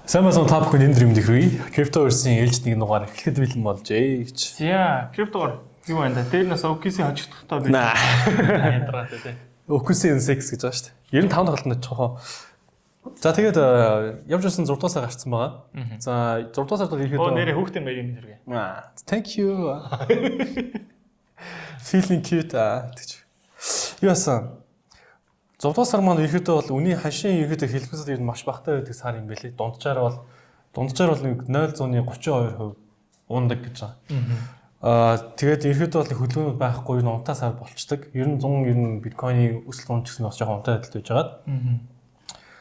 Сайн байсан та бүхэн энэ дөрөв хэрэг Cryptoverse-ийн ээлжид нэг дугаар эхлэхэд бэлэн болжээ гэж. За, криптогоор юу байна да? Дээр нас OKC хожигдохдоо би Наа. ядаргаатай тий. OKC N6 гэж байгаа шүү дээ. 95 тоглолтод очихоо. За тэгээд явж байсан 6 дугаар сар гарцсан байгаа. За 6 дугаар сард бол Оо ихэд нэрээ хүүхдийн мэрийн юм хэрэг. Аа, thank you. Feeling cute аа гэж. Яасан. 6 дугаар сар маань ерөөдөө бол үний хашийн ерөөдөө хэлбэрсэд ер нь маш багатай байдаг сар юм байлээ. Дунджаар бол нэг 0.32% ундаг гэж байгаа. Тэгээд ерөөдөө бол хөдөлгөөнүүд байхгүй ер нь унтаа сар болчдөг. Ер нь 100 ер нь биткойны өсөлт унт гэсэн бас жоохон унтаа байдалд байж байгаад.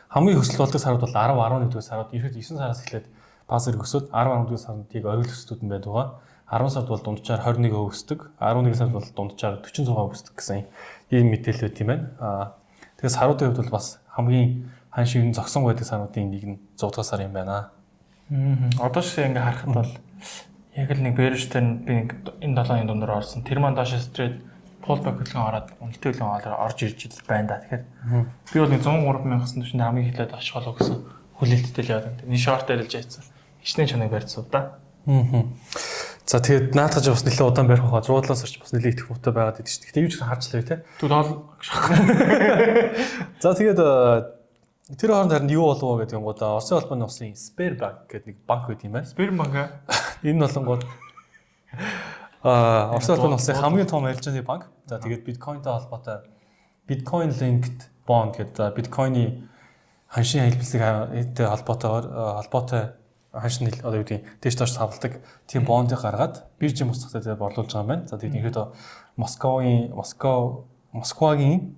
Хамгийн өсөлт болдог сарууд бол 10 11 дугаар сарууд ерөөд 9 сараас эхлээд бага зэрэг өсөд 10 11 дугаар сард яг оргил өсөлтүүд нь байдаг байгаа. 10 сард бол дунджаар 21% өсдөг. 11 сард бол дунджаар 46% өсдөг гэсэн ийм мэдээлэл байт юм байна. Тэгээд саруудын хувьд бол бас хамгийн ханш ер нь зогсон байдаг саруудын нэг нь 6 дугаар сар юм байна. Одоо шиг ингээ харахад бол яг л нэг bearish тэй би нэг энэ 7-ын дундаар орсон. Тэр маань доош straight pullback хөдөлгөөн ороод уналтын хөдөлгөөн орж ирж ил байна да. Тэгэхээр би бол нэг 103 мянган түвшинд хамгийн эхлээд очих болов гэсэн хүлээлттэй л яваад байна. Энэ short арилж яйцсан. Хичнээн чанаг барьж суу да. За тэгээд наатаж бас нэлээд удаан барих байхаа 6 7 сарч бас нэлээд итгэх муутай байгаад идэв шүү дээ. Гэтэ юу ч гэсэн харж лээ те. Тэгвэл хоол За тэгээд тэр хооронд харин юу болов уу гэдэг юм гоо Оросын холбооны улсын Sberbank гэдэг нэг банк байт юм байна. Sberbank Энэ болонгууд Оросын холбооны улсын хамгийн том арилжааны банк. За тэгээд биткойнтой холбоотой Bitcoin linked bond гэдэг за биткойны ханшийн хэлбэлзлийг холбоотойгоор холбоотой ханшин одоо юу гэдгийг дээш доош савладаг тийм бондыг гаргаад биржийн бус зах зээлээр борлуулж байгаа юм байна. За тэгээд ерөөдөө Москвын Москва Москвагийн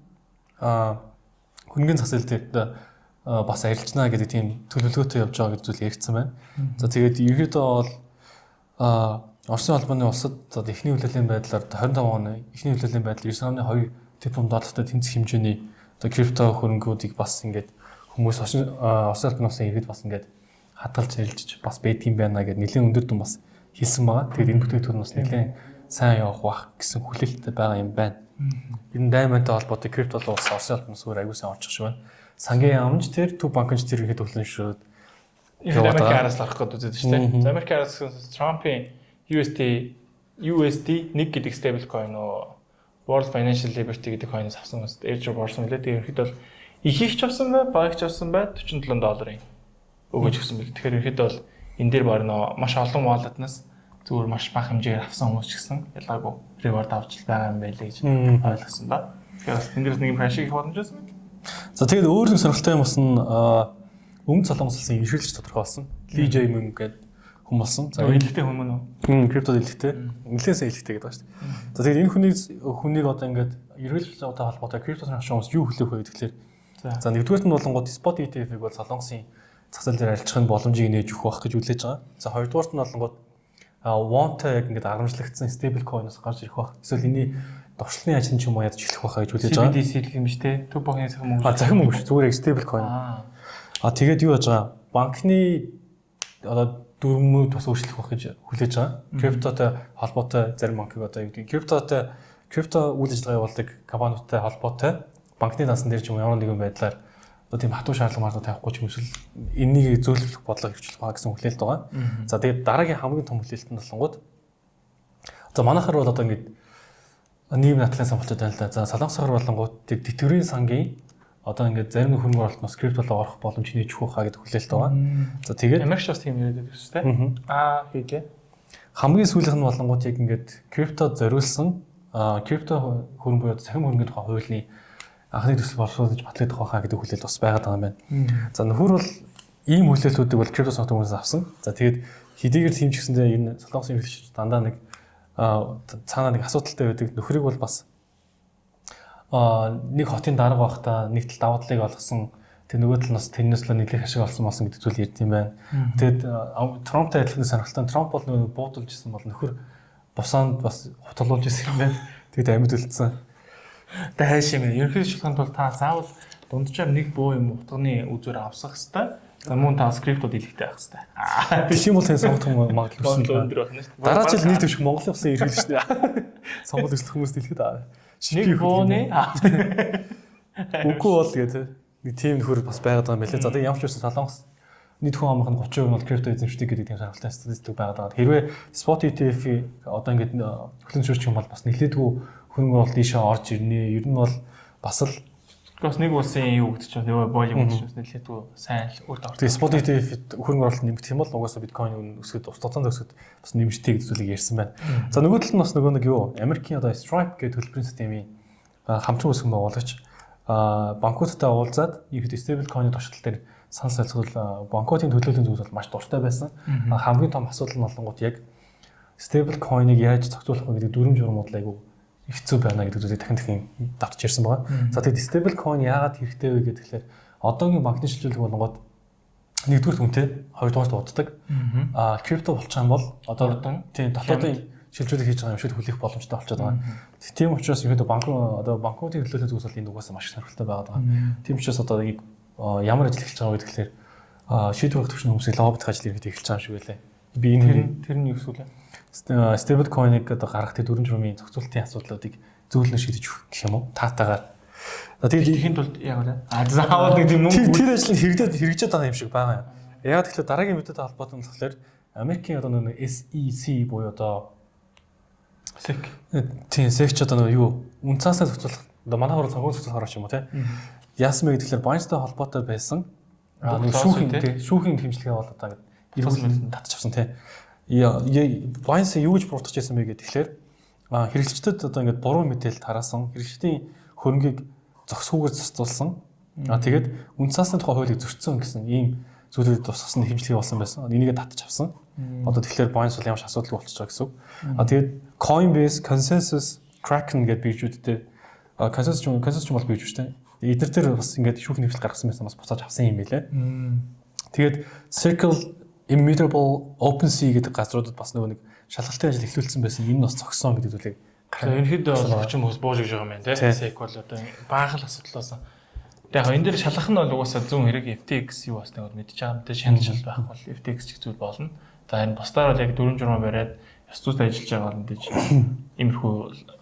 хөрөнгөний зах зээл дээр бас арилжна гэдэг тийм төлөвлөгөөтэй явж байгаа гэдэг зүйл яригдсан байна. За тэгээд ерөөдөө бол Оросын холбооны улсад одоо эхний хүлээлийн байдлаар 25 оны эхний хүлээлийн байдлаар 9.2 тэрбум доллартай тэнцэх хэмжээний одоо крипто хөрөнгүүдийг бас ингээд хүмүүс Оросын холбооны улсын иргэд бас ингээд хадгалж арилжиж бас байдгийм байна гэдээ нэлээд өндөр дүн бас хэлсэн байгаа. Тэгээд энэ бүтээгдэхүүн бас нэлээд сайн явах бах гэсэн хүлээлттэй байгаа юм байна. Ер нь даймантай холбоотой крипто бол бас Оросын холбооны сүр аягүй сайн орчих шиг байна. Сангийн яамч тэр төв банкч тэр ихэд төлөмшөөд Их Америк араас л орох гээд үзээд шүү дээ. За Америк араас гэсэн Трампын USD 1 гэдэг stable coin уу World Financial Liberty гэдэг coin-ос авсан хүмүүс airdrop орсон лээ. Тэгээ ерөнхийдөө бол их их ч авсан бай, баг ч авсан бай 47 долларын өгөөж өгсөн бэл. Тэгэхээр ерөнхийдөө бол энэ дээр баг нөө маш олон wallet-наас зүгээр маш бага хэмжээгээр авсан хүмүүс ч гэсэн ялгаагүй reward авч л байгаа юм байлээ гэж ойлгосон да. Тэгэхээр бас тэндээс нэг юм ашиг их боломж байсан. За тэгээд өөр нэг сонирхолтой юм болсон Өмнөд Солонгос улсын ерөнхийлөгч тодорхой болсон. Ли Жэй Мөн гэдэг хүн болсон. За илэгтэй хүн мөн үү? Криптод илэгтэй. Нэлээд сайн илэгтэй гэдэг байна шүү дээ. За тэгээд энэ хүнийг одоо ингээд ерөнхийлөгчтэй холбоотой крипто сонирхож хүмүүс юу хүлээх вэ гэхээр за нэгдүгээрт нь болонгууд spot ETF-ийг бол Солонгосын зах зээл дээр арилжахын боломжийг нээж өгөх байх гэж хүлээж байгаа. За хоёрдугаарт нь болонгууд won-той яг ингээд аргамжлагдсан stable coin-оос гарч ирэх байх. Эсвэл энэний дуршлын ажил ч юм уу ядаж эхлэх байхаа гэж хүлээж байгаа. CBDC гэх юм биш те. Төв банкны захин мөнгө. А захин мөнгө шүү. Зүгээр яг stable coin. А тэгээд юу яаж байгаа? Банкны одоо дүрмүүд бас өөрчлөх байх гэж хүлээж байгаа. Криптотой холбоотой зарим банкыг одоо юу гэдэг криптотой крипто үйл ажиллагаа явуулдаг компаниудтай холбоотой банкны дансан дээр ч юм уу ямар нэгэн байдлаар одоо тийм хатуу шаардлага марлаа тавихгүй ч юм эсвэл энэнийг зөөлрөх бодлого хэрэгжүүлэх ба гэсэн хүлээлт байгаа. За тэгээд дараагийн хамгийн том хүлээлт нь болонгууд за манайхаар бол одоо ингээд нийгэм натлын сан болчиход байна л да. За Солонгосоор болонгууд тэг тэтгэврийн сангийн одоо ингээд зарим нэг хөрөнгө оруулалт бас крипто руу орох боломж нээж өгөх хаа гэдэг хүлээлт байгаа. За тэгээд Америкч бас тийм яриад байдаг шүү дээ. Аа хийлээ. Хамгийн сүүлийнх нь болонгууд яг ингээд крипто зориулсан крипто хөрөнгө буюу цахим хөрөнгөний тухай хуулийн анхны төсөл боловсруулж батлагдах байхаа гэдэг хүлээлт бас байгаад байгаа юм байна. За нөхөр бол ийм хүлээлтүүдийг бол крипто сонгодог хүмүүсээс авсан. За тэгээд хэдийгээр тийм ч гэсэндээ ер нь Солонгосын эрхлэгч дандаа нэг цаанаа нэг асуудалтай байдаг. Нөхрийг бол бас нэг хотын дарга байхдаа нэг тал давуу талыг олгосон. Тэр нөгөө тал нь бас тэрнээс л нэлээх ашиг олсон болсон гэдэг зүйл ярьд юм байна. Тэгээд Трамптай адилхан сонирхолтой Трамп бол нөгөө буудулж исэн бол нөхөр бусаанд бас хутгалуулж исэн юм байна. Тэгээд амьд үлдсэн. Тэ хайш юм. Ерөнхийдөө шалгахын тулд та заавал дунджаар нэг буу юм утганы үзүүр авсах хэвээр. За мөн та скриптууд илэгтэй байх хэвээр. Тэгэх юм бол тань сонгох магадлал өссөн. Өндөр байна шүү дээ. Дараа жил нийт төвших Монголын улсын эрхлэгч шүү дээ. Сонгуул өсөх хүмүүст хэлэхэд аа. Нэг бууны Үгүй бол гэдэг нэг тийм нөхөр бас байгаад байгаа юм билээ. За тэгээ ямар ч байсан Солонгос Нийт хүн амынх нь 30% нь бол крипто эзэмшдэг гэдэг тийм сонирхолтой статистик байгаад байгаа. Хэрвээ spot ETF одоо ингээд хүлээн зөвшөөрчих юм бол бас нэлээдгүй хөрөнгө оруулалт ийшээ орж ирнэ. Ер нь бол бас л бас нэг улсын юу гэдэг чинь нөгөө volume гэдэг чинь нэлээдгүй сайн л үр дүн. Тэгээ spot ETF хөрөнгө оруулалт нэмэгдэх юм бол угаасаа биткойн үн өсгöd урт хугацаанд өсгöd бас нэмжтэй гэдэг зүйлийг ярьсан байна. За нөгөө тал нь бас нөгөө нэг юу Америкийн одоо Stripe гэдэг төлбөрийн системийн хамтран үүсгэн байгуулагч банкудтай уулзаад ерхэд stable coin-ы туршилт дээр санал солилцол банкуудын төлөөллийн зүйлс бол маш дуртай байсан. Хамгийн том асуудал нь болонгууд яг stable coin-ыг яаж зохицуулах вэ гэдэг дүрэм журмууд л айгүй хэцүү байна гэдэг зүйлийг дахин дахин давтж ярьсан байгаа. За тэгэд stable coin яагаад хэрэгтэй вэ гэхээр одоогийн банкны шилжүүлэг болонгууд нэгдүгээр үнэтэй, хоёрдугаарт уддаг. Крипто болчих юм бол одоо тийм дотоодын шилжүүлэг хийж байгаа юм шиг хүлээх боломжтой болчиход байгаа. Тийм учраас ерөөдөө банк одоо банкуудын төлөөллийн зүгээс бол энэ угаасаа маш их сонирхолтой байгаад байгаа. Тийм учраас одоо ямар ажил эхэлж байгаа вэ гэхээр шийдвэр гаргах төвшний хүмүүсийг лоббидох ажил ерөөдөө эхэлж байгаа юм шиг байлаа. Би энэ тэр нь юу гэсэн үг вэ? Stable coin-ыг одоо гаргах тэр дүрэм журмын зохицуултын асуудлуудыг зөөлнө шийдэж өгөх гэх юм уу? Таатаагаар. Тэгээд ихэнд тулд яг вэ? Заавал нэг тийм мөнгө тэр ажил нь хэрэгжээд байгаа юм шиг байгаа юм. Яг тэгэхээр дараагийн мэдээтэй холбоотой нь болохоор Америкийн одоо нэг SEC буюу одоо SEC. Тийм, SEC ч одоо нэг юу үн цаасаа зохицуулах одоо манай хорон санхүү зохицуулах орч юм уу те. Яасан бэ гэхээр Binance-тай холбоотой байсан нэг шүүхийн хэмжлэгээ бол одоо эрүүл татчих авсан те. Binance юу гэж буруутгаж байсан бэ гэхээр хэрэглэгчдэд одоо ингээд буруу мэдээлэл тараасан, хэрэглэгчдийн хөрөнгийг зохисгүйгээр зарцуулсан. Тэгээд үн цаасны тухай хуулийг зөрчсөн гэсэн ийм зүйлүүд тусгасан хэмжлэгээ болсон байсан. Энийгээ татчих авсан. Одоо тэгэхээр Binance бол ямар ч асуудалгүй болчихж байгаа гэсэн үг. Тэгээд Coinbase, Consensus, Kraken гэдэг биржүүд дээр Consensus ч бол бирж шүү дээ. Эдгээр дээр бас ингээд шүүх нэвчлэл гаргасан байсан, бас буцааж авсан юм байлээ. Тэгээд Circle, Immutable, OpenSea гэдэг газруудад бас нөгөө нэг шалгалтын ажил эхлүүлсэн байсан. Энэ бас зогссон гэдэг зүйлийг гаргасан. Ерөнхийдөө бол хүчин хүмүүс бууж гэж байгаа юм байна те. SEC бол одоо баахан л асуудал болсон. Яг энэ дээр шалгах нь бол угаасаа зүүн хэрэг FTX юу басныг бол мэдчихэж байгаа. Мэдээж шаналж байхгүй бол FTX ч зүйл болно. За энэ бусдаар бол яг дүрэм журмаа бариад ёс зүйтэй ажиллаж байгаа бол мэдээж иймэрхүү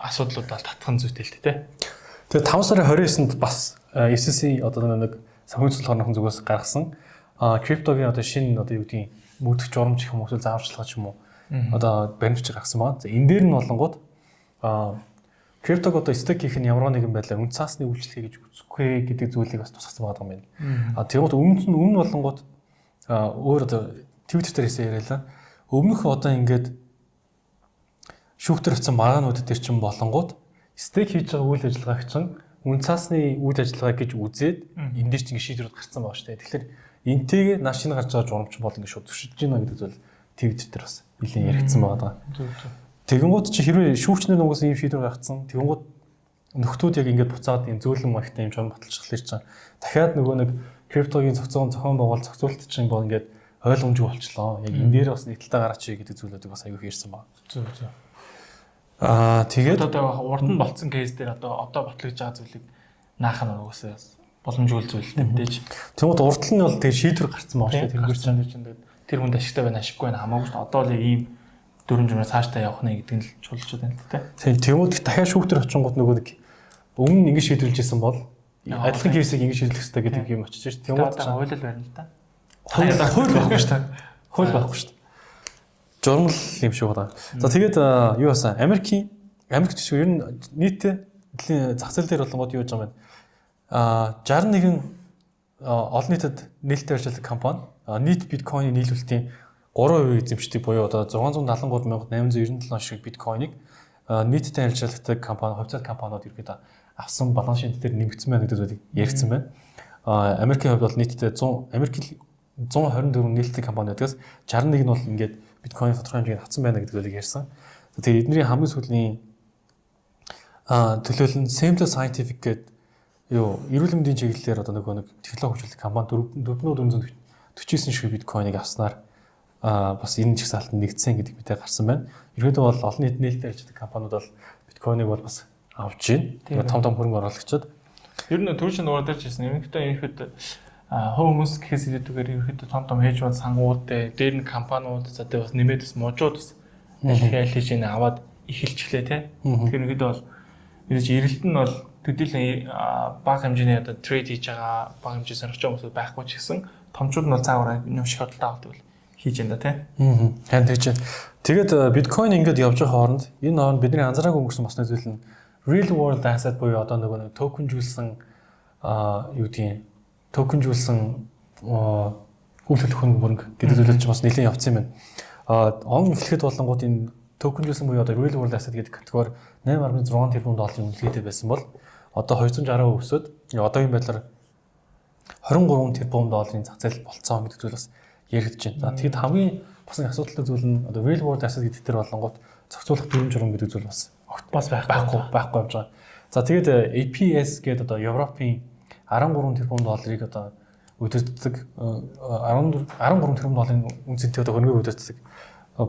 асуудлууд бол татхан зүйтэй л те. Тэгээ 5 сарын 29-нд бас SEC одоо нэг санхүү зөвлөх орны зүгээс гаргасан криптогийн одоо шинэ одоо юу гэдгийг мөрдөх журамч гэх юм уу зааварчилгаа ч юм уу одоо баримтч гаргасан байна. За энэ дээр нь болонгууд криптог одоо стек хийх нь ямар нэгэн байдлаар үн цаасны үйлчлэгээ гэж үзэхгүй гэдэг зүйлийг бас тусгасан байгаа юм байна. Тэгмээд өмнө болонгууд өөр одоо Twitter дээр хийсэн яриалаа. Өмнөх одоо ингээд шүүхтэр очсон маргаанууд дээр чинь болонгууд стек хийж байгаа үйл ажиллагааг чинь үн цаасны үйл ажиллагаа гэж үзээд энэ дээр чинь ингэ шийдвэрүүд гарцсан байгаа шүү дээ. Тэгэхээр энтэйгээ наа шинэ гарч байгаа журамч бол ингэ шууд зөрчиж байна гэдэг зүйл Twitter дээр бас нэлийн яригдсан байгаа даа. Тэгэнгүүт чи хэрвээ шүүгчнэр нугас ийм шийдвэр гаргацсан. Тэгэнгүүт нөхдүүд яг ингээд буцаад ийм зөөлөн маягтай ийм журам баталчихлаа чинь дахиад нөгөө нэг криптогийн зохион байгуулалт зохицуулалт чинь бол ингээд ойлгомжгүй болчлоо. Яг энэ дээр бас нэг талдаа гараач гэдэг зүйлүүдийг бас аягүй ярьсан байна. Зөв зөв. Тэгээд одоо урд нь болцсон кейс дээр одоо батлагдж байгаа зүйлийг наах нь угаасаа боломжгүй зүйл мэдээж. Тэгмээд урд нь бол тэр шийдвэр гарцсан байгаа шүү дээ. Тэрнгээр чинь тэгээд тэр хүнд ашигтай байна, ашиггүй байна хамаагүй шүү. Одоо л яг ийм дөрвөн журмаар цаашдаа явах нэ гэдэг нь л чухалчуд байна л тэ. Тэгмээд дахиад шүүхтэр очингууд нөгөө нэг өмнө ингэ шийдвэрлэж исэн бол адилхан кейсийг ингэ шийдлэх хэрэгтэй гэдэг юм очиж шүү. Тэгмээд хууль л байна л да. Хууль байхгүй шүү дээ. Хууль байхгүй шүү дээ. Журмал юм шиг байна. За тэгээд юу басан? Америкийн Америк ч ер нь нийтдээ дэлхийн зах зээл дээр болонгод юу гэж байгаа юм бэ? 61 олон нийтэд нээлттэй ажилладаг компани нийт биткойны нийлүүлэлтийн 3% эзэмшдэг буюу одоо 673,897 шиг биткойныг нийтдээ ажилладаг компани, хувьцаат компаниуд ерөөдөө авсан баланс шийт дээр нэмэгдсэн байна гэдэг зүйлийг яригдсан байна. Америкийн хувьд бол нийтдээ 100 Америкийн 124 нээлттэй компани байдгаас 61 нь бол ингээд биткойн тодорхой хэмжээнд авсан байна гэдэг зүйлийг ярьсан. Тэгээд эдний хамгийн сүүлийн төлөөлөл нь Semta Scientific гэдэг юу эрүүл мэндийн чиглэлээр одоо нөгөө нэг технологи хөгжүүлэх компани 4449 шиг биткойныг авснаар бас энэ жагсаалтанд нэгдсэн гэдэг мэдээ гарсан байна. Ерөнхийдөө бол олон нийт нээлттэй ажилладаг компаниуд бол биткойныг бол бас авч байна. Том том хөрөнгө оруулагчид. Ер нь түрүүчийн дугаар дээр ч хэлсэн. Ерөнхийдөө ерөнхийдөө хувь хүмүүс гэхээс илүүтэйгээр ерөнхийдөө том том хэж фонд сангууд дээр нь компаниуд за тэгээ бас нэмээд бас мужууд бас аль хийж ийн аваад эхэлчихлээ те. Тэгэхээр ерөнхийдөө бол мэдээж эрэлт нь бол төдийлөн бага хэмжээний одоо трейд хийж байгаа бага хэмжээ сонирхож байгаа хүмүүс байхгүй ч гэсэн Томчууд нь бол цаагаараа юм шиг хөдөлтөө авалт бол хийж энэ да тий. Аа. Харин тэгж байна. Тэгээд биткойн ингээд явж байгаа хооронд энэ хооронд бидний анзаараагүй өнгөрсөн бас нэг зүйл нь real world asset буюу одоо нөгөө нэг токенжүүлсэн юу гэдгийг токенжүүлсэн үйл хөдлөх хөрөнгө гэдэг зүйлүүд чинь бас нэлээд явцсан юм байна. Он эхлэхэд болонгууд энэ токенжүүлсэн буюу одоо real world asset гэдэг категори 8.6 тэрбум долларын үнэлгээтэй байсан бол одоо 260% өсөөд одоогийн байдлаар 23 тэрбум долларын зах зээл болцсон гэдэг зүйл бас яригдж байна. За, тэгэхэд хамгийн бас нэг асуудалтай зүйл нь одоо real world asset гэдэг дээр болонгууд зохицуулах дүрэм журам гэдэг зүйл бас огт бас байхгүй байхгүй байхгүй явж байгаа. За, тэгээд APS гэдэг одоо Европын 13 тэрбум долларыг одоо удирддаг, 14 13 тэрбум долларын үнэ цэнтэй одоо хөрөнгөийг удирддаг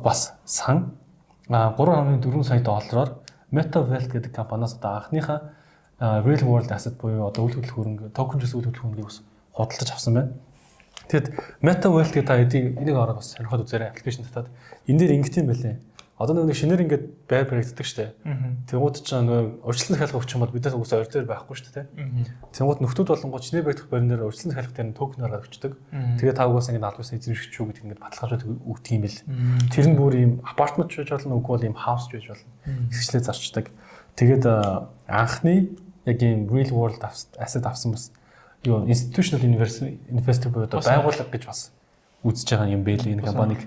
бас сан 3.4 сая доллараар MetaWealth гэдэг компаниас одоо анхныхаа real world asset буюу одоо үйл хөдлөх хөрөнгө, токенжүүлсэн үйл хөдлөх хөрөнгийг бас худалдаж авсан байна. Тэгэд MetaWealth гэдэг та энийг ороод бас сонирхоод үзээрэй, application татаад. Энэ дээр ингэт юм байлээ. Одоо нэг шинээр ингээд байр баригддаг штэ. Тэнгууд ч нөгөө урьдчилан захиалга өгч юм бол бидээс угсаа орь дээр байхгүй штэ, тэ. Тэнгууд нөхдүүд болонгууд шинээр баригдах барин дээр урьдчилан захиалга дээр нь токен гаргаад өгчдөг. Тэгээ та угаасаа ингээд аль биесны эзэмшигч шүү гэдэг ингээд баталгаажууд өгдөг юм бэл. Тэр нь бүр ийм апартмент ч байж болно, үгүй бол ийм house ч байж болно. Хэсэгчлээ зарчдаг. Тэгээд анхны яг ийм real world asset авсан бас юу institutional investor буюу одоо байгууллага гэж бас үзэж байгаа юм бэлээ энэ компаниг.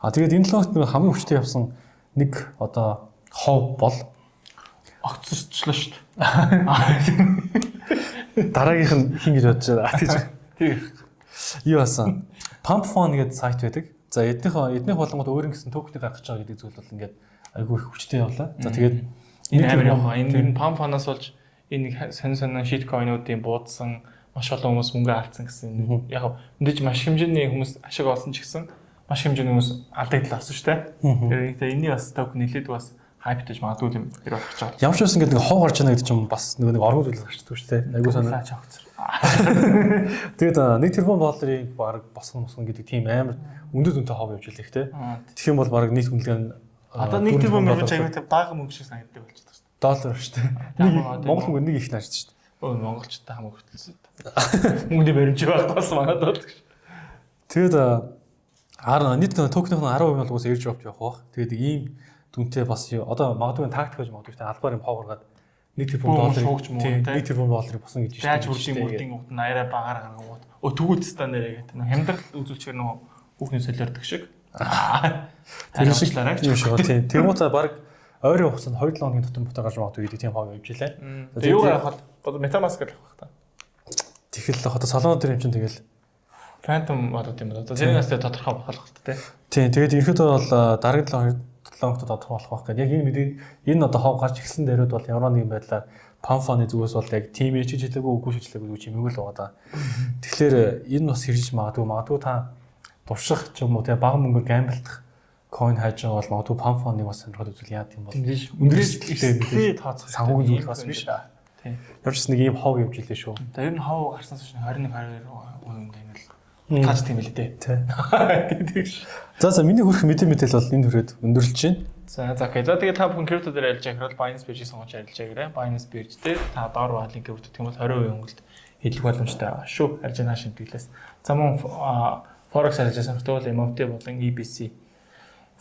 А тэгээд энэ 7 хоногт нэг хамгийн хүчтэй явсан нэг одоо хов бол огцорчлоо шүү дээ. Дараагийнх нь хин гэж бодож байгаа. Тийж. Тийм. Юу басан? Pump Fun гэдэг сайт байдаг. За, эднийх болонгод өөр ингэсэн токеныг гаргаж байгаа гэдэг зүйл бол ингээд айгүй их хүчтэй явлаа. За, тэгээд энэ амар явах. Энэ ер нь Pump Fun-аас болж энэ сонин сонин shit coin-уудын буудсан, маш олон хүмүүс мөнгө алдсан гэсэн. Яг мэдээж маш хэмжээний хүмүүс ашиг олсон ч гэсэн маш хэмжээний хүмүүс алдагдал авсан шүү дээ. Тэгэхээр энэний бас токен нэлээд бас hype таж магадгүй юм тэр болох гэж байгаа. Ямар ч байсан ингээд нэг хов гарч байна гэдэг чинь бас нэг оргуу зүйлс гарчдаг шүү дээ. Айгүй сонин. Чогцор. Тэгээд 1 тэрбум долларыг баг босгон мосгон гэдэг тийм амар өндөр дүнтэй хов явж илээ те. Тэгэх юм бол баг нийт үнэлгээ нь Одоо 1 тэрбум мөрөж аюу та бага мөнгө шиг санагддаг болчихдог шүү дээ. Доллар шүү дээ. Нэг Монгол мөнгө нэг их наашд шүү дээ. Өө, монголчтой хамаагүй хөтөлсөн. Мөнгөний баримж байхгүй болсон манад бол. Тэгээд нийт токеных нь 10% нь бол угсаа airdrop явах бах. Тэгээд ийм дүнтэй бас одоо магадгүй тактик гэж магадгүй те, албаар юм хов гаргаад 1 тэрбум долларыг 1 тэрбум долларыг босон гэж шүү дээ. Яаж үрдийн үрдийн угд нь арай багаар гаргангууд өө тэгвэл ста нэрээ гэдэг. Хямдрал үзүүлчихээр нөгөө хүүхний солиордог шиг. Тэр шиг юм шиг тийм. Тэнгуутаа баг ойрын хугацаанд 2-7 хоногийн дотор бутаа гарч магадгүй гэдэг тийм хов явж илээ. Тэгээ юу авах бол MetaMask л авах та. Тэгэл одоо Solana дээр юм чинь тэгэл Phantom болоод юм байна. За, тэрнээс тэгээ тодорхой болох л та, тий. Тийм, тэгээд ерөөдөө бол дараагийн 7 хоногт тодорхой болох байх гэдэг. Яг энэ мэдээ, энэ одоо хов гарч эхэлсэн дээрүүд бол ямар нэгэн байдлаар Pump Fun-ы зүгээс бол яг team ч хэлээгүй, үгүй ч хэлээгүй чимээгүй л байгаа да. Тэгэхээр энэ бас хэрэгжиж магадгүй. Магадгүй та турших ч юм уу те, бага мөнгөөр gamble дах coin хайж байгаа бол магадгүй Pump Fun-ыг бас сонирхол үзвэл яад юм бол. Өндөр эрсдэлтэй тооцох санхүүгийн зүйл бас биш. Тийм. Ямар ч нэг ийм хов явж илээ шүү. За, ер нь хов гарснаас хойш 21 22 үнэ юм л тааж тийм л дээ. Тийм. За, миний хүрх мэдээ мэдээлэл бол энэ хүрээд өндөрлөж байна. За, окей. За, тэгээд та бүхэн крипто дээр арилж байгаа бол Binance Bridge-ийг сонгож арилж байгаарай. Binance Bridge дээр та доор ба линк бүртгэх юм бол 20% хөнгөлт хийх боломжтой байгаа шүү. Арилжааны шимтгэлээс. За, мөн Forex арилжаа сонирхдаг бол MFT болон EBC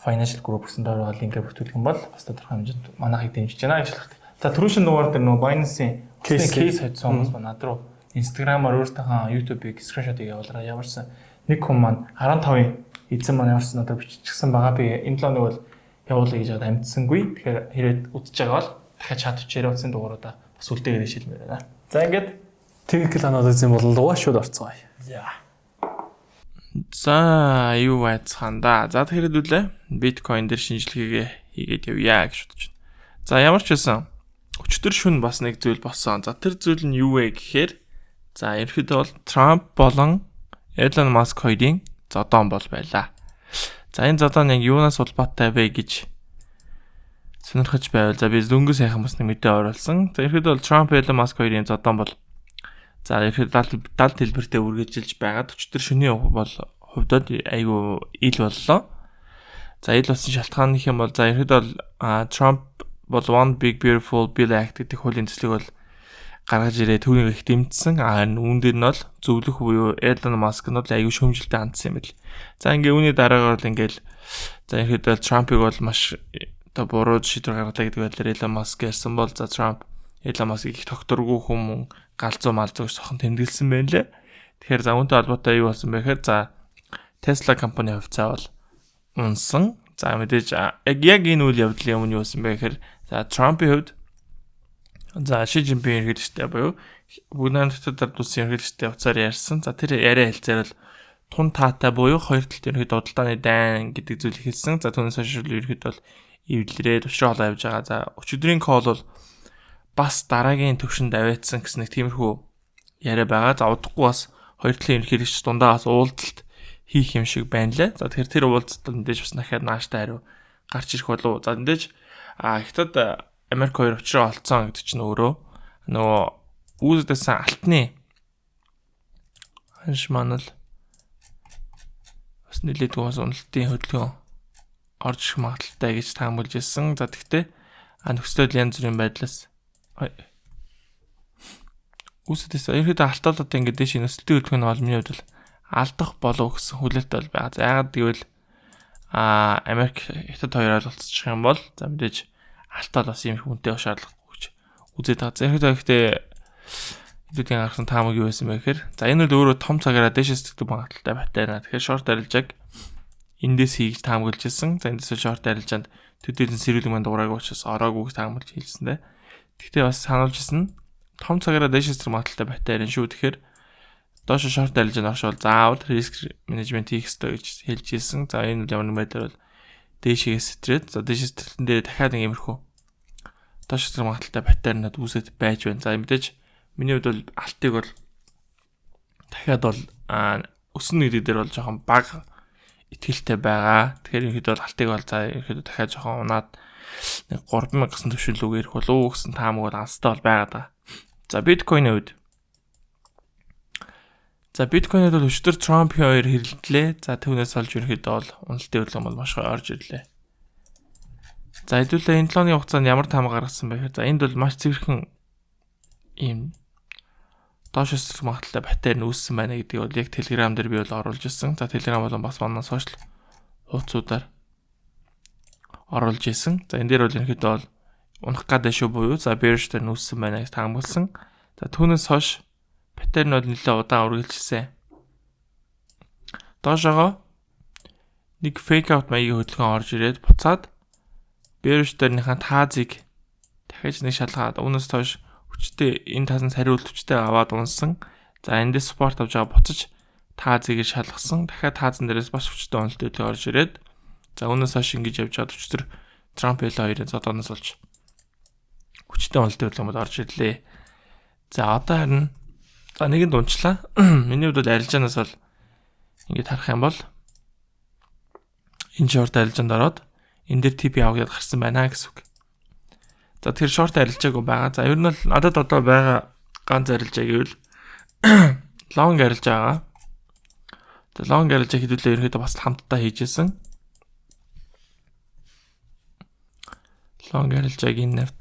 Financial Group гэсэн доор ба линкээр бүртгүүлэх юм бол бас тодорхой хэмжээнд манайхыг дэмжиж байна гэж хэлэх. За, түрүүшин дугаар дээр нөгөө Binance-ийн case хоцсон хүмүүс маань над руу Instagram-аар өөртөөхөө YouTube-ыг screenshot-ыг явуулаарай. Ямарсан нэг хүн маань 15-ын эзэн маань ямарсан надад биччихсэн байгаа. Би энэ 7 хоног бол явуулъя гэж хаад амжсангүй. Тэгэхээр хэрэг үзэж байгаа бол дахиад чат бичээрэй, утасны дугааруудаа бас үлдээгээрэй шилмээр байна. За, ингээд Technical analysis болон лугаа шууд орцгоё. За. За, юу байцгаан да. За, тэгэхээр хэдүүлээ биткойн дээр шинжилгээгээ хийгээд явъя гэж бодож байна. За, ямар ч байсан өчтөр шүн бас нэг зүйл болсон. За, тэр зүйл нь юу вэ гэхээр за, ерөнхийдөө бол Трамп болон Элон Маск хоёрын зодоон бол байлаа. За, энэ зодоон яг юунаас улбаатай вэ гэж сонирхож байвал за, би дөнгөж сайхан бас нэг мэдээ оруулсан. За, ерөнхийдөө бол Трамп, Элон Маск хоёрын зодоон бол за, ерөнхийдөө 70 дэлбэртээ үргэлжилж байгаад өчтөр шөнийн бол хувьдад айгүй ил боллоо. За, ил болсон шалтгаан нөх юм бол за, ерөнхийдөө бол Трамп бол One Big Beautiful Bill Act гэдэг хуулийн төслийг бол гаргаж ирээ түүнийг их дэмжсэн. Харин үүн дээр нь бол зөвлөх буюу Elon Musk нь бол аюу шөмжилтэй хандсан юм бэл. За ингээ үүний дараагаар бол ингээл за ерөөдөө Трампыг бол маш одоо буруу шийдвэр гаргалаа гэдэг байдлаар Elon Musk ярьсан бол за Трамп Elon Musk-ийг их тогтворгүй хүмүүн галзуу малзуу гэж сохон тэмдэглэсэн байна лээ. Тэгэхээр за үүнтэй холбоотой юу болсон бэ гэхээр за Tesla компани хувьцаа бол унсан. За мэдээж яг энэ үйл явдлын өмнө юу болсон бэ гэхээр за Трампын хувьд за Ши Жинпин ерөнхийлөгчтэй буюу Бүгд найрамдах Улсын ерөнхийлөгчтэй уцаар ярьсан. За тэр яриа хэлцээр бол тун таатай буюу хоёр талд ерөнхийдөө худалдааны дайн гэдэг зүйл хэлсэн. За түүнээс хойш ерөнхийдөө бол эвлэрээд учраа холоо явж байгаа. За өчигдрийн call бол бас дараагийн төвшөнд аваадсан гэсэн нэг тиймэрхүү яриа байгаа. За удахгүй бас хоёр талын ерөнхийлөгч дундаа бас уулзалт хийх юм шиг байна лээ. За тэгэхээр тэр уулзалтад мэдээж бас дахиад нааштай хариу гарч ирэх болов. За мэдээж Хятад Америк хоёр учраа олцсон гэдэг чинь өөрөө нөгөө үүсдэсэн алтны ханш маань л бас нэлээдгүй бас уналтын хөдөлгөөн орж ирэх магадлалтай гэж таамаглаж ирсэн. За тэгтээ нөхцөл янз бүрийн байдлаас үүсдэсэн ерөөдөө алтаалууд ингээд дэш нөсөлтийн хөдөлгөөн нь бол миний хувьд бол алдах болов гэсэн хүлээлт бол байгаа. За яагаад гэвэл Америк Хятад хоёр ойлголцчих юм бол за мэдээж алтаал бас юм их үнэтэй шаардлагагүй гэж үзээд байгаа. За ерөөдөө ихтэй хэдүүдийн гаргасан таамаг юу байсан бэ гэхээр за энэ бол өөрөө том цагаараа дээшээс зэгдэг магадлалтай батайна. Тэгэхээр шорт арилжааг эндээс хийж таамаглаж ирсэн. За эндээс шорт арилжаанд төдийлөн сэрүүлэг маань дуурайг учраас ороогүй гэж таамаглаж хэлсэн дээ. Гэхдээ бас сануулж ирсэн том цагаараа дээшээс зэгдэг магадлалтай батайна шүү. Тэгэхээр доош шорт арилжаанд оршвол заавал риск менежмент хийх ёстой гэж хэлж ирсэн. За энэ бол ямар нэгэн байдлаар бол дээшээс сэтрээд за дээшээс сэтрэлтэн дээр дахиад нэг иймэрхүү доош сэтрэх магадлалтай батайрнад үүсэт байж байна. За мэдээж миний хувьд бол алтыг бол дахиад бол өснө гэдэг дээр бол жоохон бага итгэлтэй байгаа. Тэгэхээр ерөнхийдөө бол алтыг бол за ерөнхийдөө дахиад жоохон унаад нэг 3000 гэсэн түвшин лүүгээ ирэх болов уу гэсэн таамаг бол алстай бол байгаа даа. За биткойны хувьд за биткойнод бол өчигдөр Трампын хоёр хэрэлдлээ. За түүнээс олж ерөнхийдөө бол уналтын хөдөлгөөн бол маш гоё орж ирлээ. За хэдүүлээ энэ 7 хоногийн хугацаанд ямар таамаг гаргасан бэ гэхээр за энд бол маш цэвэрхэн ийм доош өсөх магадлалтай паттерн үүссэн байна гэдгийг бол яг Telegram дээр би бол оруулж ирсэн. За Telegram болон бас манай сошиал хуудасуудаар оруулж ирсэн. За энэ дээр бол ерөнхийдөө бол унах гадаа шүү буюу за bearish дээр үүссэн байна гэж таамагласан. За түүнээс хойш паттерн бол нэлээд удаан үргэлжилсэн. Доошоогоо нэг fake out маягийн хөдөлгөөн орж ирээд буцаад bearish дээрнийхээ таазыг дахиж нэг шалгаад үүнээс хойш хүчтэй энэ таасан сариулт хүчтэй аваад унсан. За эндээс support авч байгаа буцаж таазыг шалгасан. Дахиад таазан дээрээс бас хүчтэй уналт хөдөлгөөн орж ирээд за үүнээс хойш ингэж явж байгаад өчигдөр Трамп Эло хоёрын зодооноос болж хүчтэй уналт хөдөлгөөн бол орж ирлээ. За одоо харин за нэгэнд унчлаа. Миний хувьд бол арилжаанаас бол ингэж харах юм бол энэ шорт арилжаанд ороод энэ дээр TP аваад гарсан байна гэсэн үг. За тэр шорт арилжаагүй байгаа. За ер нь бол надад одоо байгаа ганц арилжаа гэвэл long арилжаа байгаа. За long арилжаа хэдүүлээ ерөнхийдөө бас хамтдаа хийжсэн. Long арилжааг энэ навт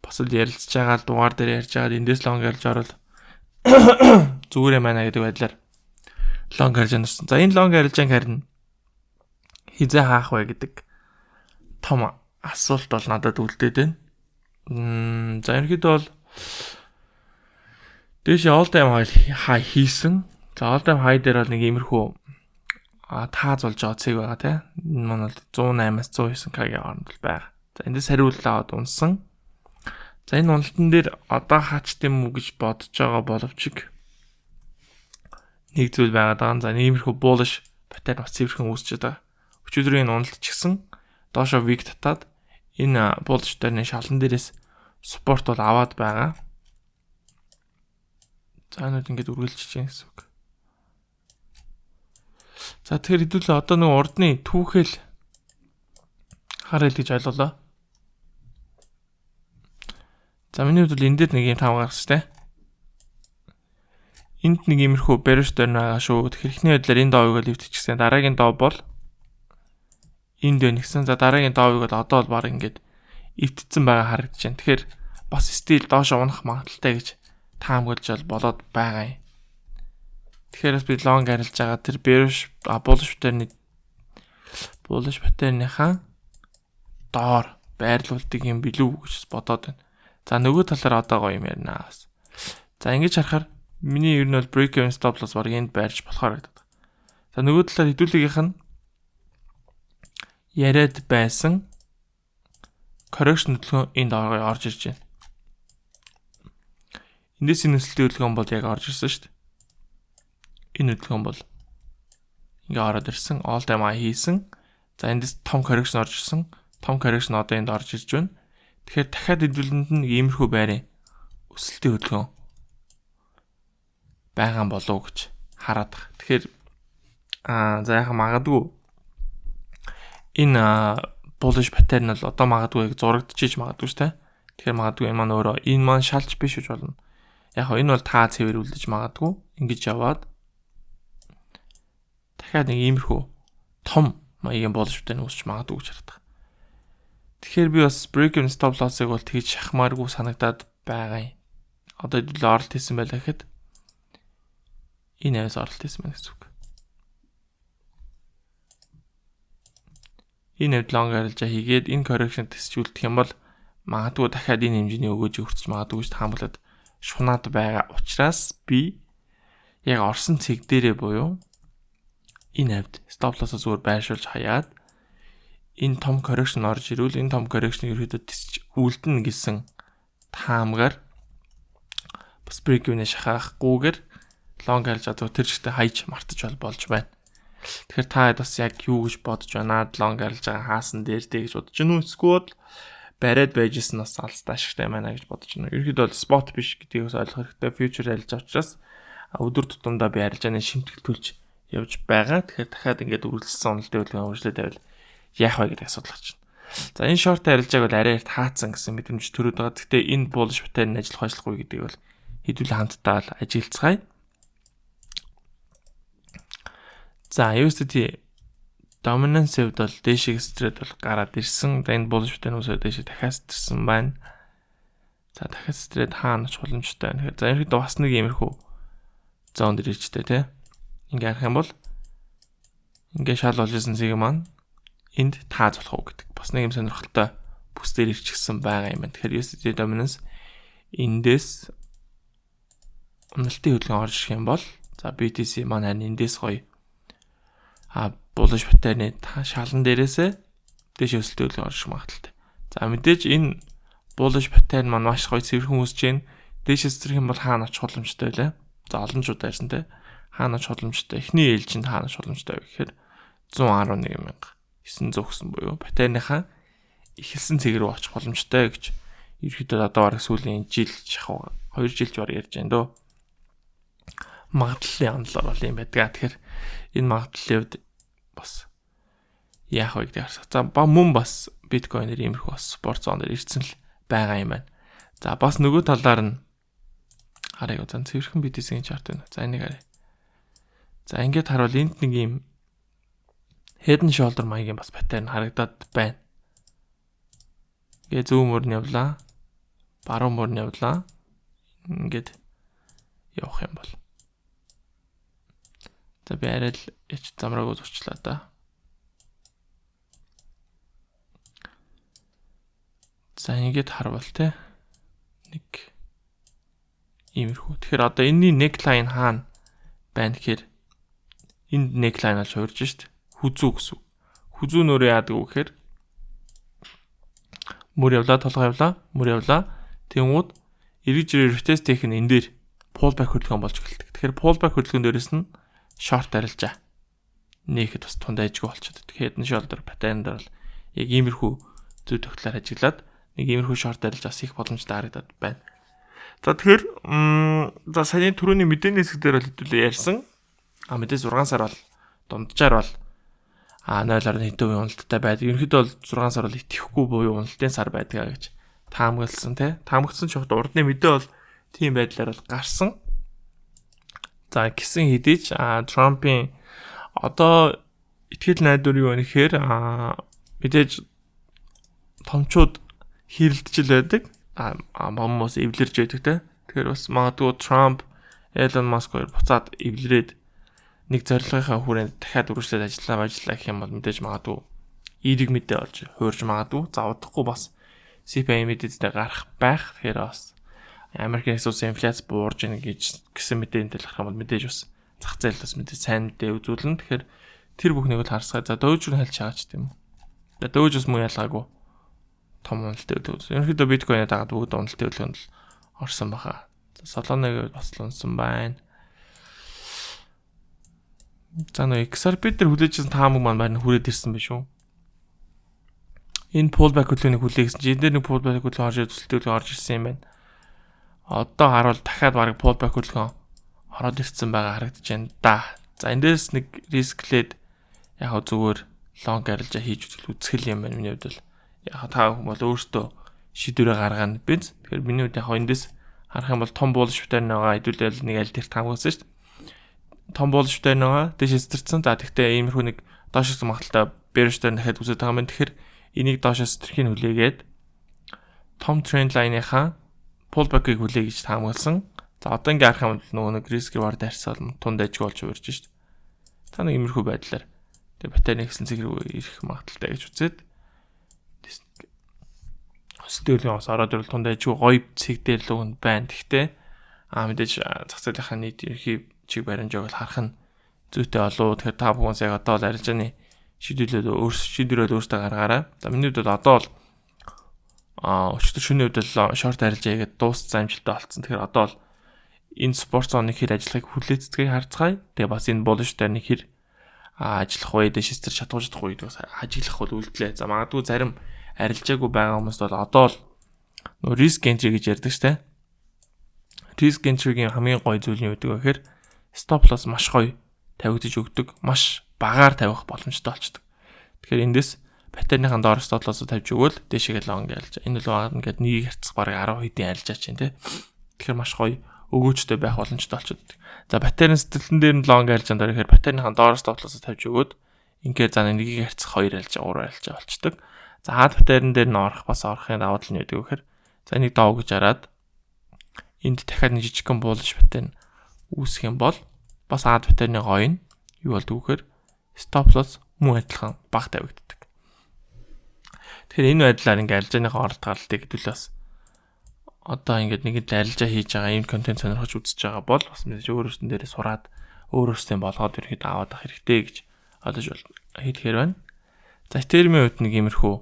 бас л ярилцж байгаа л дугаар дээр ярьж байгаа эндээс long арилж орол зүгээр юм байна гэдэг байдлаар long арилжаа нэрсэн. За энэ long арилжааг харин хизээ хаах вэ гэдэг том асуулт бол надад үлдээд байна. За ерөнхийдөө бол дээш all time high хийсэн. За all time high дээр бол нэг иймэрхүү тааз болж байгаа цэг байгаа тий. Энэ маань бол 108-аас 109 к-ийн хооронд бол байгаа. За эндээс хариулт аваад унсан. За энэ уналтан дээр одоо хаач юм уу гэж бодож байгаа боловч нэг зүйл байгаад байгаа. За иймэрхүү bullish pattern бас цэвэрхэн үүсчихэд байгаа. Өчигдрийн энэ уналт ч гэсэн доошо weak татаад энэ bullish дээрний шалан дээрээс support бол аваад байгаа. За энүүд ингээд үргэлжлэж байна гэсэн үг. За тэгэхээр хэдүүлээ одоо нэг урдны түүхэл харъя л гэж ойлголоо. За миний хувьд бол энэ дээр нэг юм таам гаргасан шүү дээ. Энд нэг иймэрхүү bearish дөрн байгаа шүү. Тэгэхээр эхний байдлаар энэ доовыг бол эвдчихсэн. Дараагийн дов бол энд байна гэсэн. За дараагийн доовыг бол одоо бол баг ингээд эвдсэн байгаа харагдаж байна. Тэгэхээр Бас still доош унах магадлалтай гэж таамаглаж бол болоод байгаа юм. Тэгэхээр бас би long арилж байгаа тэр bearish bullish pattern bullish pattern-ийнхаа доор байрлуулдаг юм билүү гэж бодоод байна. За, нөгөө талаар одоо гоё юм ярина бас. За, ингэж харахаар миний ер нь бол break even, stop loss баг энд байрч болохоор гэдэг. За, нөгөө талаар хэдүүлгийнх нь яриад байсан correction хөдөлгөөн энд орж ирж байна. Эндээс энэ өсөлтийн хөдөлгөөн бол яг орж ирсэн шүү дээ. Энэ хөдөлгөөн бол ингээ ороод ирсэн. All time high хийсэн. За, эндээс том correction орж ирсэн. Том correction одоо энд орж ирж байна. Тэгэхээр дахиад хэдүүлэнд нь нэг иймэрхүү байрын өсөлтийн хөдөлгөөн байгаа болов уу гэж хараад байгаа. Тэгэхээр за яхаа магадгүй энэ bullish pattern бол одоо магадгүй яг зурагдчихэж магадгүй шүү дээ. Тэгэхээр магадгүй энэ маань өөрөө энэ маань шалж биш гэж болно. Яг хоо энэ бол та цэвэр үлдэж магадгүй ингэж яваад дахиад нэг иймэрхүү том маягийн bullish pattern үүсч магадгүй гэж хараад байгаа. Тэгэхээр би бас break even, stop loss-ыг бол тэгж шахмааргүй санагдаад байгаа юм. Одоо хэдүүлээ оролт хийсэн байлаа гэхэд энэ аваас оролт хийсэн байна гэсэн үг. Энэ хэвд long арилжаа хийгээд энэ correction тесч үлдэх юм бол магадгүй дахиад энэ хэмжээний өгөөж өртөж магадгүй гэж таамаглаад шунаад байгаа учраас би яг орсон цэг дээрээ буюу энэ хавьд stop loss-о зүгээр байршуулж хаяад, энэ том correction орж ирвэл энэ том correction ерөөдөө тисч үлдэнэ гэсэн таамгаар бас break even-ээ шахахгүйгээр long арилжаа тэр чигтээ хайж мартаж болж байна. Тэгэхээр та хэд бас яг юу гэж бодож байна? Long арилж байгаа хаасан дээр дээ гэж бодож байна уу? Эсвэл бариад байж исэн бас алстаа ашигтай байна гэж бодож байна. Ерөнхийдөө бол spot биш гэдгийг бас ойлгох хэрэгтэй. Future арилж байгаа учраас өдөр тутамдаа би арилжааны шимтгэл төлж явж байгаа. Тэгэхээр дахиад ингээд үргэлжлсэн уналтын хөдөлгөөн үргэлжлээд байвал яах вэ гэдэг асуудал гарч байна. За, энэ short арилжааг бол арай эрт хаацсан гэсэн мэдрэмж төрөөд байгаа. Гэхдээ энэ bullish pattern ажиллах ажиллахгүй гэдгийг бол хэдүүлээ хамтдаа л ажиглацгаая. За, USDT dominance хэвд бол дээшээ сэтрээд бол гараад ирсэн. За, энэ bullish pattern үсээ дээшээ дахиад сэтэрсэн байна. За, дахиад сэтрээд хаана очих боломжтой байна. Тэгэхээр за, ерөнхийдөө бас нэг иймэрхүү zone дээр иржтэй тий. Ингээ харах юм бол ингээ шал болж исэн цэг маань энд тааз болох уу гэдэг. Бас нэг юм сонирхолтой бүс дээр ирчихсэн байгаа юм байна. Тэгэхээр USDT dominance эндээс уналтын хөдөлгөөн орж ирэх юм бол за, BTC маань харин эндээс гоё bullish pattern-ы шалан дээрээсээ дээш өсөлтийн хөдөлгөөн орж ирэх магадлалтай. За, мэдээж энэ bullish pattern маань маш гоё цэвэрхэн үүсэж байна. Дээш сэтрэх юм бол хаана очих боломжтой вэ? За, олон ч удаа ярьсан те. Хаана очих боломжтой? Эхний ээлжинд хаана очих боломжтой вэ гэхээр 111,900 гэсэн буюу pattern-ийнхаа эхэлсэн цэг рүү очих боломжтой гэж ерөөхдөө одоо бараг сүүлийн жил шахуу 2 жилч бараг ярьж байна дөө. Магадлалын онолоор бол юм байдаг. Тэгэхээр энэ магадлалын хувьд бас яах вэ гэдэг харсаа. За, ба мөн бас биткойнэр иймэрхүү бас support zone дээр ирсэн л байгаа юм байна. За, бас нөгөө талаар нь харъя. За, цэвэрхэн BTC-ийн chart байна. За, энийг харъя. За, ингээд харуул энд нэг юм head and shoulder маягийн бас pattern харагдаад байна. Ингээ зүүн мөр нь явлаа. Баруун мөр нь явлаа. Ингээд явах юм бол. За, би арай л яч замраагүй зурчлаа да. За, ингээд харвал те нэг иймэрхүү. Тэгэхээр одоо энэний neckline хаана байна гэхээр энд neckline болж хуурж шít. Хүзүү гэсэн. Хүзүү нөрөө яадаг вэ гэхээр мөр явлаа, толгой явлаа, мөр явлаа. Тэнгууд эргэж ирээ retest хийх нь энэ дээр pullback хөдөлгөөн болж эхэлдэг. Тэгэхээр pullback хөдөлгөөн дээрээс нь short арилжаа. Нээхэд бас тунд айжгүй болчиход. Тэгэхээр head and shoulder pattern дээр бол яг иймэрхүү зүй тогтлоор ажиглаад нэг иймэрхүү short арилжаа их боломжтой харагдаад байна. За, тэгэхээр за, саяны түрүүний мэдээний хэсэг дээр бол хэдүүлээ ярьсан. А мэдээ 6 сар бол дунджаар бол 0.1% уналттай байдаг. Ерөнхийдөө бол 6 сар бол итгэхгүй буюу уналтын сар байдаг гэж таамагласан тий. Таамагласан ч урдны мэдээ бол тийм байдлаар бол гарсан. За, гисэн хэдий ч Трампын одоо итгэл найдвар юу вэ гэхээр мэдээж томчууд хэрэлдэж л байдаг. хүмүүс эвлэрж байдаг те. Тэгэхээр бас магадгүй Трамп, Elon Musk хоёр буцаад эвлэрээд нэг зорилгынхаа хүрээнд дахиад үргэлжлээд ажиллаа гэх юм бол мэдээж магадгүй эерэг мэдээ олж хуурж магадгүй. За удахгүй бас CPI мэдээтэй гарах байх. Тэгэхээр бас Америкийн нэгдсэн улсын инфляц буурж ийн гэж гэсэн мэдээний тал гарах юм бол мэдээж бас зах зээл бас мэдээж сайн мэдээ үзүүлнэ. Тэгэхээр тэр бүхнийг бол харсгаа. За Doge руу хальж байгаа ч тийм үү. За Doge бас мөн ялгаагүй том уналтын хөдөлгөөн. Ерөнхийдөө биткойн дагаад бүгд уналтын хөдөлгөөнд л орсон баха. За Solana-г бас л унсан байна. За нөө XRP дээр хүлээжсэн таамаг маань байна хүрээд ирсэн биш үү? Энэ pullback хөдөлгөөнийг хүлээгсэн чинь энэ дээр нэг pullback хөдөлгөөн орж төсөлтөө хөдөлгөөн орж ирсэн юм байна. Одоо харуул дахиад бараг pullback хөдөлгөөн ороод ирсэн байгаа харагдаж байна да. За эндээс нэг risk-лээд яг зүгээр long арилжаа хийж үзэл үзэх юм байна миний хувьд бол. Яг та хүн бол өөртөө шийдвэрээ гаргана биз. Тэгэхээр миний хувьд яг эндээс харах юм бол том bullish pattern байгаа хэдүүлэл нэг аль дээр таамагласан шүү дээ. Том bullish pattern байгаа дээш сэтэрсэн. За тэгтээ иймэрхүү нэг доош магадлалтай bearish pattern дахиад үүсэж байгаа юм байна. Тэгэхээр энийг доош сэтэрхийг хүлээгээд том trend line-ийнхаа pullback-ыг хүлээ гэж таамагласан. За одоо ингээ харах юм бол нөгөө нэг risk reward харьцаал тунд ажиг болж хувирж шít. Та нэг иймэрхүү байдлаар тэгээ pattern нэгсэн цэг рүү ирэх магадлалтай гэж үзээд өсөлтийн бас ороод ирвэл тунд ажиг гоё цэг дээр л өгөн байна. Гэхдээ мэдээж зах зээлийнхаа нийт ерхий чиг баримжааг бол харах нь зүйтэй болов. Тэгэхээр та бүхэн яг одоо бол арилжааны шийдвэрээ өөртөө гаргаарай. За миний хувьд бол одоо бол өчигдөр шөнийн хувьд бол short арилжаа хийгээд дууссан амжилттай болцсон. Тэгэхээр одоо бол энэ support zone-ыг хэр ажиллахыг хүлээцгэе харцгаая. Тэгээ бас энэ bullish дээр хэр ажиллах вэ, дэш эсэр чадах чадахгүй гэдэг бас ажиглах бол үлдлээ. За магадгүй зарим арилжаагүй байгаа хүмүүст бол одоо л нөө risk entry гэж ярьдаг штэ. Risk entry-гийн хамгийн гоё зүйл нь юу гэдэг вэ гэхээр stop loss маш гоё тавигдаж өгдөг. Маш багаар тавих боломжтой болчдөг. Тэгэхээр эндээс pattern-ийн доор stop loss-о тавьж өгөөл дээшээ long арилж. Энэ бол ингээд нэгийг харьцах бараг 10 хэдийн арилжаа чинь тий. Тэгэхээр маш гоё өгөөжтэй байх боломжтой болчиход. За pattern сэтгэлэн дээр нь long арилжаанд орохоор pattern-ийн доор stop loss-о тавьж өгөөд ингээд за нэгийг харьцах 2 арилжаа 3 арилжаа болчдөг. За хаад pattern дээр нь орох бас орохын давуу тал нь юу гэдэг вэ гэхээр за энийг доо гэж хараад энд дахиад нэг жижигхэн bullish pattern үүсэх юм бол бас ад pattern-ы гоё нь юу болдгоо гэхээр stop loss мөн адилхан баг тавигддаг. Тэгэхээр энэ байдлаар ингээ арилжааныхаа оролт гаралтыг хэдүүл бас одоо ингээд нэг л арилжаа хийж байгаа ийм контент сонирхож үзэж байгаа бол бас мэдээж өөр өөртөн дээрээ сураад өөр өөртөө болгоод ерөөхдөө аваад ах хэрэгтэй гэж ойлгож хэлэхээр байна. За Ethereum-ийн хувьд нэг иймэрхүү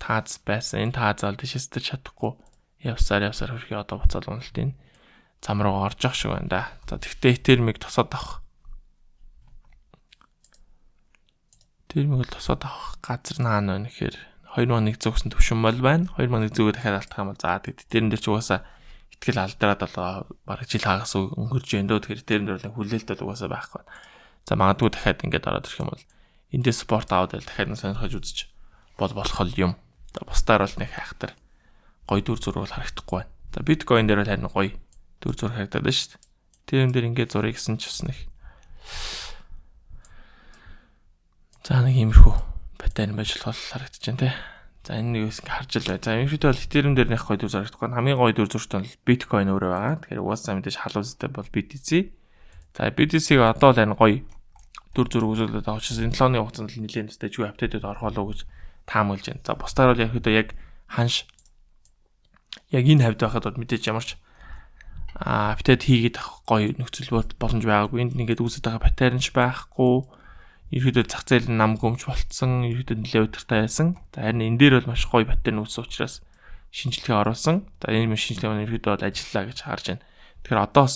тааз байсан. Энэ таазаал тийш сэтэрч чадахгүй явсаар явсаар хөрхий одоо буцаал уналтын зам руу орж ах шиг байна да. За тэгтээ Ethereum-ыг тосоод авах. Ethereum-ыг бол тосоод авах газар наана байна гэхээр 2100 гэсэн төвшин мол байна. 2100-өө дахиад алдах юм бол за тэгт тэрэн дээр ч угаасаа итгэл алдраад болоо бараг жил хагас өнгөрч जैन дөө. Тэгэхээр тэрэн дээр бол хүлээлт бол угаасаа байхгүй. За магадгүй дахиад ингээд ороод ирэх юм бол эндээс спорт аваад байл дахиад сонирхож үзэж бол болох юм. За бусдаар бол нэг хайхтар гоё дүр зураг бол харагдахгүй байна. За биткойн дээр бол харин гоё дүр зураг харагдаад байна шүү дээ. Тэрэн дээр ингээд зургийг гэсэн ч бас нэг за нэг иймэрхүү pattern байж болох харагдаж байна те. За энэ нэг ингээ харж л бай. За ерөнхийдөө бол Ethereum дээр нэг гоё дүр зураг харагдахгүй. Хамгийн гоё дүр зурагт бол биткойн өөрөө байгаа. Тэгэхээр угаасаа мэдээж халуун зүйтэй бол BTC. За BTC-г одоо л харин гоё дүр зураг үзүүлээд байгаа учраас энэ 7 хоногийн хугацаанд л нэлээд дэжгүй апдейтүүд орох болов уу гэж таамаглаж байна. За бусдаар бол ерөнхийдөө яг ханш яг энэ хавьд байхад бол мэдээж ямар ч апдейт хийгээд авах гоё нөхцөл боломж байгаагүй. Энд нэгээд үүсэж байгаа pattern ч байхгүй. Ерөнхийдөө зах зээл нам гөмж болцсон. Ерөнхийдөө нэлээд удиртай байсан. За харин энэ дээр бол маш гоё pattern үүссэн учраас шинжилгээ оруулсан. За энэ шинжилгээ маань ерөнхийдөө бол ажиллаа гэж харж байна. Тэгэхээр одоос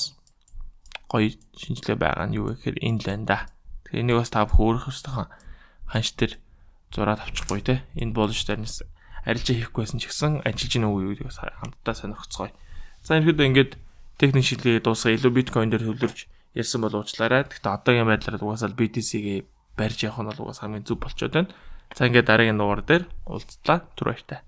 гоё шинжилгээ байгаа нь юу вэ гэхээр энэ л байна да. Тэгэхээр энийг бас та бүхэн өөрийнхөө ханш дээр зураад авчихгүй те. Энэ bullish дээр арилжаа хийхгүй байсан ч гэсэн ажиллаж гин үү гэдгийг бас хамтдаа сонирхцгоё. За ерөнхийдөө ингээд техник шилжлэгээ дуусгаа илүү биткойн дээр төвлөрж ярьсан бол уучлаарай. Гэхдээ одоогийн байдлаар угаасаа BTC-гээ барьж явах нь бол угаасаа хамгийн зөв болчиход байна. За ингээд дараагийн дугаар дээр уулзлаа. Түр баяртай.